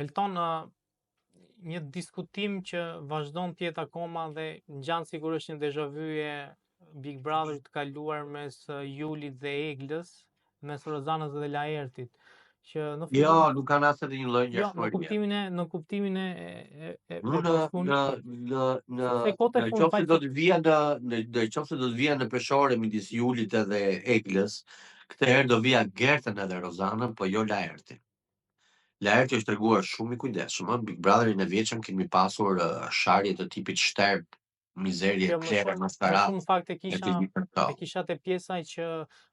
Elton, një diskutim që vazhdon të jetë akoma dhe ngjan sikur është një deja vu e Big Brother të kaluar mes Julit dhe Eglës, mes Rozanës dhe Laertit, që në fillim Jo, nuk kanë as edhe një lloj Jo, në kuptimin e në kuptimin e e e, e në në në në në qoftë se do të vija në në në qoftë se do të vija në peshore midis Julit edhe Eglës, këtë herë do vija Gertën edhe Rozanën, po jo Laertin. Laerti është treguar shumë i kujdesshëm, ëh, Big Brotherin e vjetshëm kemi pasur sharje të tipit shterp, mizerje, Jo, më plehra, shumë, më shumë në fakt e kisha e kisha te pjesa që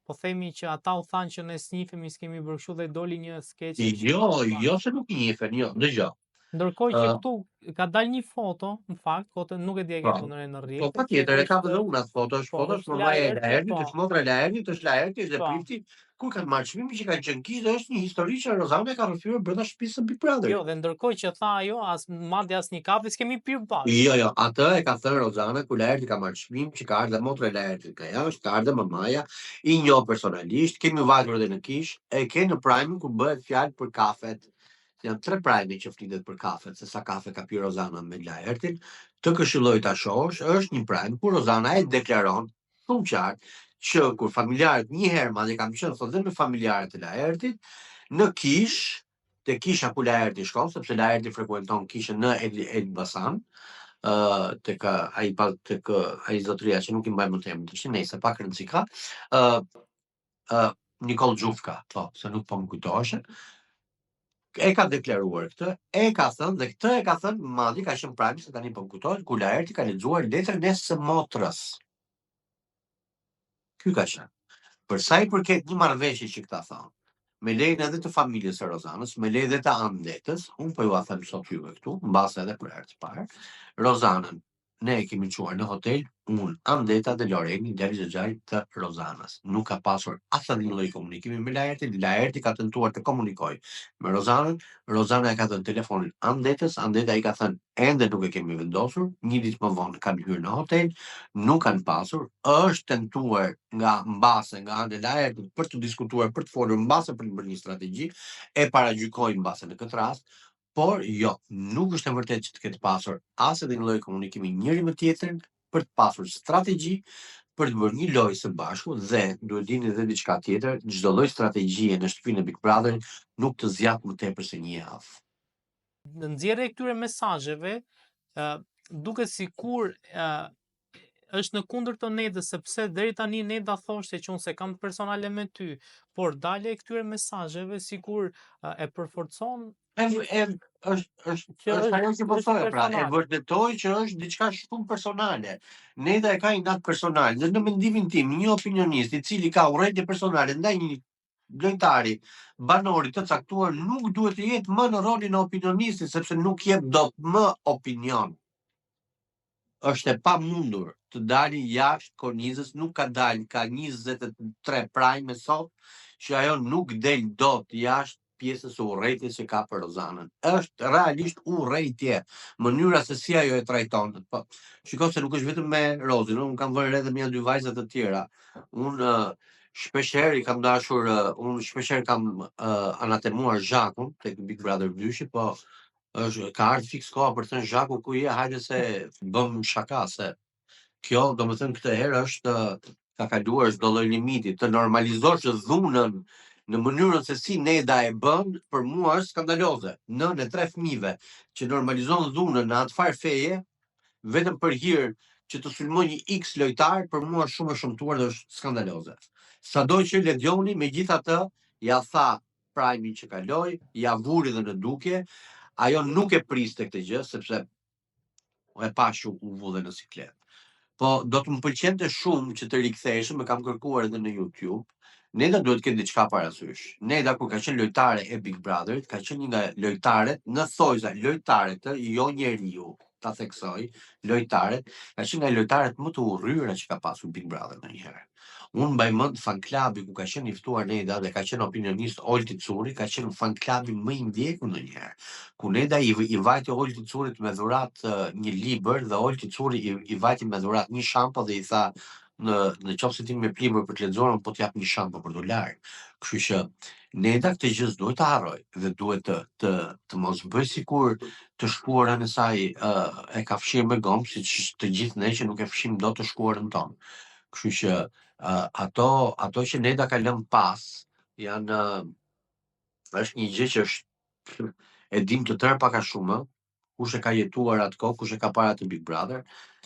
po themi që ata u thanë që ne s'njihemi, s'kemi bërë kështu dhe doli një skeç Jo, jo se nuk njihen, jo, dëgjo. Ndërkohë që këtu ka dalë një foto, në fakt, kote nuk e di e ke po, vënë re në po rrjet, që patjetër e kam është edhe unë atë foto, është po, foto, është është mamaja e Laerti, Laertit, po. është motra e Laertit, është Laerti, është dhe Po. prifti, kur kanë marrë çmimin që kanë qenë në kishë dhe është një histori që Rozana e ka rrëfyer brenda shtëpisë së Big Brotherit. Jo, dhe ndërkohë që tha ajo, as madje as një kafe s'kemi pirë bashkë. Jo, jo, atë e ka thënë Rozana kur Laerti ka marrë çmim, që ka ardhur motra e Laertit nga jashtë, ka ardhur mamaja, i njoh personalisht, kemi vajtur edhe në kishë, e ke në prime kur bëhet fjalë për kafet. Janë tre prime që flitet për kafet, se sa kafe ka pirë Rozana me Laertin. Të këshilloj ta shohësh, është një prime ku Rozana e deklaron shumë qartë që kur familjarët një herë madje kam qenë thotë dhe me familjarët e Laertit në kishë, te kisha ku Laerti shkon, sepse Laerti frekuenton kishën në El Elbasan, ë tek ai pa tek ai zotëria që nuk i mbaj mend emrin tash, nejse pak rëndësi ka, ë ë Nikoll Xhufka, po, se nuk po më kujtoheshe. E ka deklaruar këtë, e ka thënë dhe këtë e ka thënë madje ka qenë prime se tani po më kujtohet kur Laerti ka lexuar letrën e së motrës. Ky ka qenë. Për sa i përket një marrëveshje që këta thonë, me lejen edhe të familjes së Rozanës, me lejen edhe të Andetës, unë po jua them sot juve këtu, mbase edhe për herë të parë, Rozanën ne e kemi çuar në hotel, unë, Andeta dhe Loreni, djali i xhaxhait të Rozanës. Nuk ka pasur asnjë lloj komunikimi me Laertin, Laerti ka tentuar të komunikojë me Rozanën, Rozana e ka dhënë telefonin Andetës, Andeta i ka thënë ende nuk e kemi vendosur, një ditë më vonë kanë hyrë në hotel, nuk kanë pasur, është tentuar nga mbase nga ana e Laertit për të diskutuar, për të folur, mbase për të bërë një strategji, e paragjykoj mbase në këtë rast, por jo, nuk është e vërtetë që të ketë pasur as edhe një lloj komunikimi njëri me tjetrin për të pasur strategji, për të bërë një lojë së bashku dhe duhet dini edhe diçka tjetër, çdo lloj strategjie në shtëpinë e Big Brotherit nuk të zgjat më tepër se një javë. Në nxjerrje e këtyre mesazheve, ë duket sikur ë është në kundër të Nedës, sepse deri tani Neda thoshte që unë s'e kam personale me ty, por dalja e këtyre mesazheve sikur e përforcon E, e, është është që është ajo që po është thoja, pra, e personale. vërtetoi që është diçka shumë personale. Neda e ka inat personal dhe në mendimin tim, një opinionist i cili ka urrejtje personale ndaj një lojtari, banori të caktuar nuk duhet të jetë më në rolin e opinionistit sepse nuk jep dot më opinion. Është e pamundur të dali jashtë kornizës, nuk ka dalë, ka 23 prime sot që ajo nuk del dot jashtë pjesës së urrejtjes që ka për Rozanën. Është realisht urrejtje. Mënyra se si ajo e trajton. Po, shiko se nuk është vetëm me Rozin, unë kam vënë re edhe me janë dy vajza të tjera. Unë shpesh herë i kam dashur, unë shpesh herë kam uh, anatemuar Zhakun tek Big Brother 2, po është ka ardhur fiks koha për të thënë Zhaku ku je, hajde se bëm shaka se kjo, domethënë këtë herë është ka kaluar çdo lloj limiti, të normalizosh dhunën në mënyrën se si Neda e bën, për mua është skandaloze. Nënë e tre fëmijëve që normalizon dhunën në atë farë feje, vetëm për hir që të sulmojë një X lojtar, për mua është shumë e shëmtuar dhe është skandaloze. Sado që Ledioni megjithatë ja tha prime-in që kaloi, ja vuri dhe në dukje, ajo nuk e priste këtë gjë sepse e pash që u vu dhe në siklet. Po do të më pëlqente shumë që të riktheheshim, e kam kërkuar edhe në YouTube. Neda duhet të ketë diçka parasysh. Neda kur ka qenë lojtare e Big Brotherit, ka qenë një nga lojtaret në thojza, lojtaret, ë, jo njeriu, ta theksoj, lojtaret, ka qenë nga lojtaret më të urryera që ka pasur Big Brother ndonjëherë. Unë mbaj mend fan clubi ku ka qenë i ftuar Neda dhe ka qenë opinionist Olti Curri, ka qenë fan clubi më i ndjekur ndonjëherë. Ku Neda i, i vajti Olti Currit me dhuratë një libër dhe Olti Curri i, i vajti me dhuratë një shampo dhe i tha Në në qoftë se ti më jep libër për të lexuar, unë po të jap një shampo për t'u larë. Kështu që Neda këtë gjë s'duhet ta harroj dhe duhet të të të mos bëj sikur të shkuarën e saj uh, e ka fshirë me gomë, siç të gjithë ne që nuk e fshim dot të shkuarën tonë. Kështu që uh, ato ato që Neda ka lënë pas janë uh, është një gjë që është e dim të tërë pak a shumë, ë, kush e ka jetuar atë kohë, kush e ka parë atë Big Brother,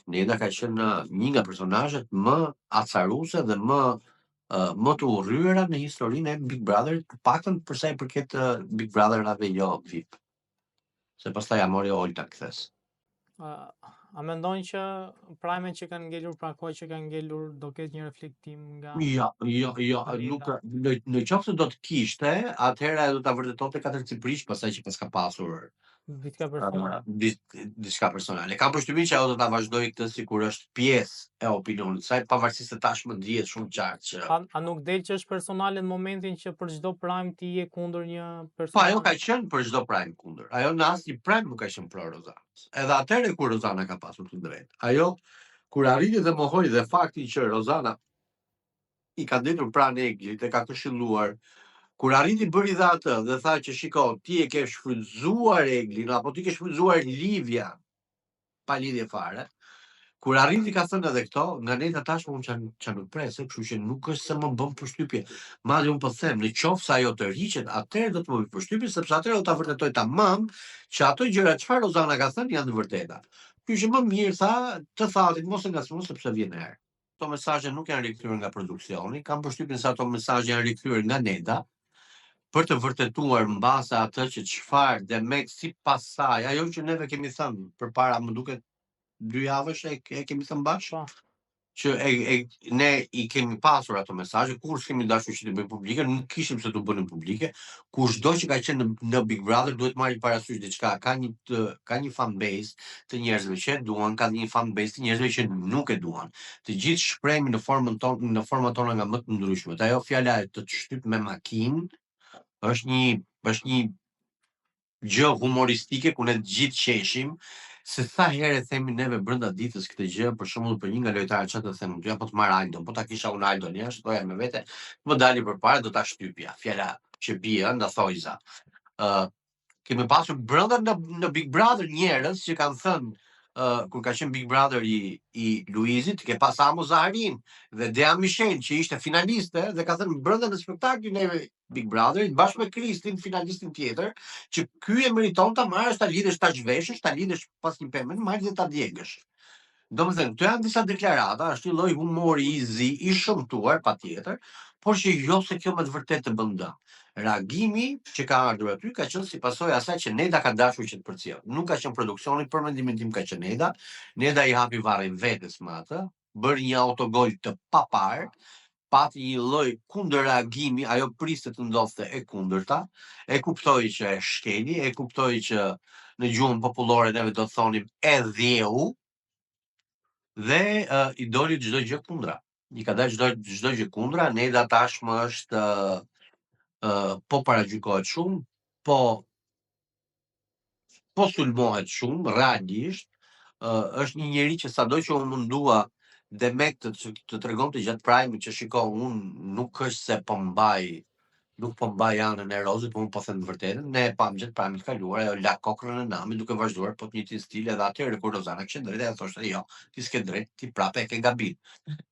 Neda ka qenë një nga personazhet më acaruese dhe më më të urryera në historinë e Big Brotherit, të paktën për sa i përket Big Brotherave jo VIP. Se pastaj ja mori Olta kthesë. A, a mendon që prime që kanë ngelur, pra koha që kanë ngelur, do ketë një reflektim nga Jo, jo, jo, nuk Neda? në në qoftë se do të kishte, atëherë ajo do ta vërtetonte katër cipërisht pastaj që paska pasur Diçka personale. diçka personale. Kam përshtypjen që ajo do ta vazhdojë këtë sikur është pjesë e opinionit të saj, pavarësisht se tashmë dihet shumë qartë që A, a nuk del që është personale në momentin që për çdo prime ti je kundër një Po ajo ka personazhi? qenë për çdo prime kundër. Ajo në asnjë prime nuk ka qenë pro Rozanës. Edhe atëherë kur Rozana ka pasur të drejtë. Ajo kur arriti dhe mohoi dhe faktin që Rozana i ka ndenjur pranë Eglit e ka këshilluar, kur arriti bëri dhe atë dhe tha që shiko, ti e ke shfrytëzuar Eglin apo ti ke shfrytëzuar Livia pa lidhje fare. Kur arriti ka thënë edhe këto, nga Neda tashmë unë çan çan nuk pres, kështu që nuk është se më bën përshtypje. Madje unë po them, në qoftë se ajo tërhiqet, atëherë do të më bëj përshtypje, sepse atëherë do ta vërtetoj tamam që ato gjëra çfarë Rozana ka thënë janë të vërteta. Kështu që më mirë tha, të thatit mos e ngacmo sepse vjen erë. Ato mesazhe nuk janë rikthyer nga produksioni, kam përshtypjen se ato mesazhe janë rikthyer nga Neda për të vërtetuar mbase atë që çfarë demek sipas saj, ajo që neve kemi thënë përpara, më duket dy javësh e, e kemi thënë bashkë, Po. që e, e, ne i kemi pasur ato mesazhe, kur s'kemi dashur që t'i bëjmë publike, nuk kishim se t'u bënim publike. Kushdo që ka qenë në, në Big Brother duhet marrë parasysh diçka, ka një të, ka një fan base të njerëzve që e duan, ka një fan base të njerëzve që nuk e duan. Të gjithë shprehemi në formën tonë, në format tona nga më të ndryshmet. Ajo fjala e të të shtyp me makinë është një është një gjë humoristike ku ne të gjithë qeshim, se sa herë e themi neve brenda ditës këtë gjë, për shembull për një nga lojtarët çfarë të them, ja po të marr Aldon, po ta kisha unë Aldon jashtë, thoja me vete, më dali përpara do ta shtypja. Fjala që bie ë, nga thojza. Ë kemi pasur brenda në në Big Brother njerëz që kanë thënë uh, kur ka qenë Big Brother i i Luizit, ke pas Amo Zaharin dhe Dea Michel që ishte finaliste dhe ka thënë brenda në spektaklin e Big Brotherit bashkë me Kristin, finalistin tjetër, që ky e meriton ta marrësh, ta lidhësh, ta zhveshësh, ta lidhësh pas një peme në mal dhe ta djegësh. Do më thënë, këto janë disa deklarata, është një lloj humori i zi, i shëmtuar patjetër, por që jo se kjo me të vërtetë të bën dëm. Reagimi që ka ardhur aty ka qenë si pasojë asaj që Neda ka dashur që të përcjell. Nuk ka qenë produksioni, për mendimin tim ka qenë Neda. Neda i hapi varrin vetes me atë, bëri një autogol të papar, pati një lloj kundërreagimi, ajo priste të ndodhte e kundërta, e kuptoi që e shkeli, e kuptoi që në gjuhën popullore neve do të thonim e dhjeu, dhe uh, i doli çdo gjë kundra. I ka dalë çdo çdo gjë kundra, Neda tashmë është uh, uh, po paragjykohet shumë, po po sulmohet shumë realisht, uh, është një njeri që sado që u mundua demek të të tregonte gjatë prime që shiko unë nuk është se po mbaj nuk po mbaj anën e Rozit, por unë po them të vërtetën, ne e pam gjatë prime të kaluar, ajo la kokrën e namit duke vazhduar po të njëjtin stil edhe atëherë kur Rozana kishte drejtë, ajo thoshte jo, ti s'ke drejt, ti prapë e ke gabim.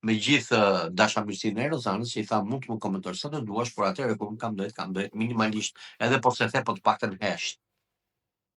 Me gjithë dashamirësinë e Rozanës që i tha mund të më komentosh sa të duash, por atëherë kur unë kam drejt, kam drejt minimalisht, edhe po se the, po të paktën hesht.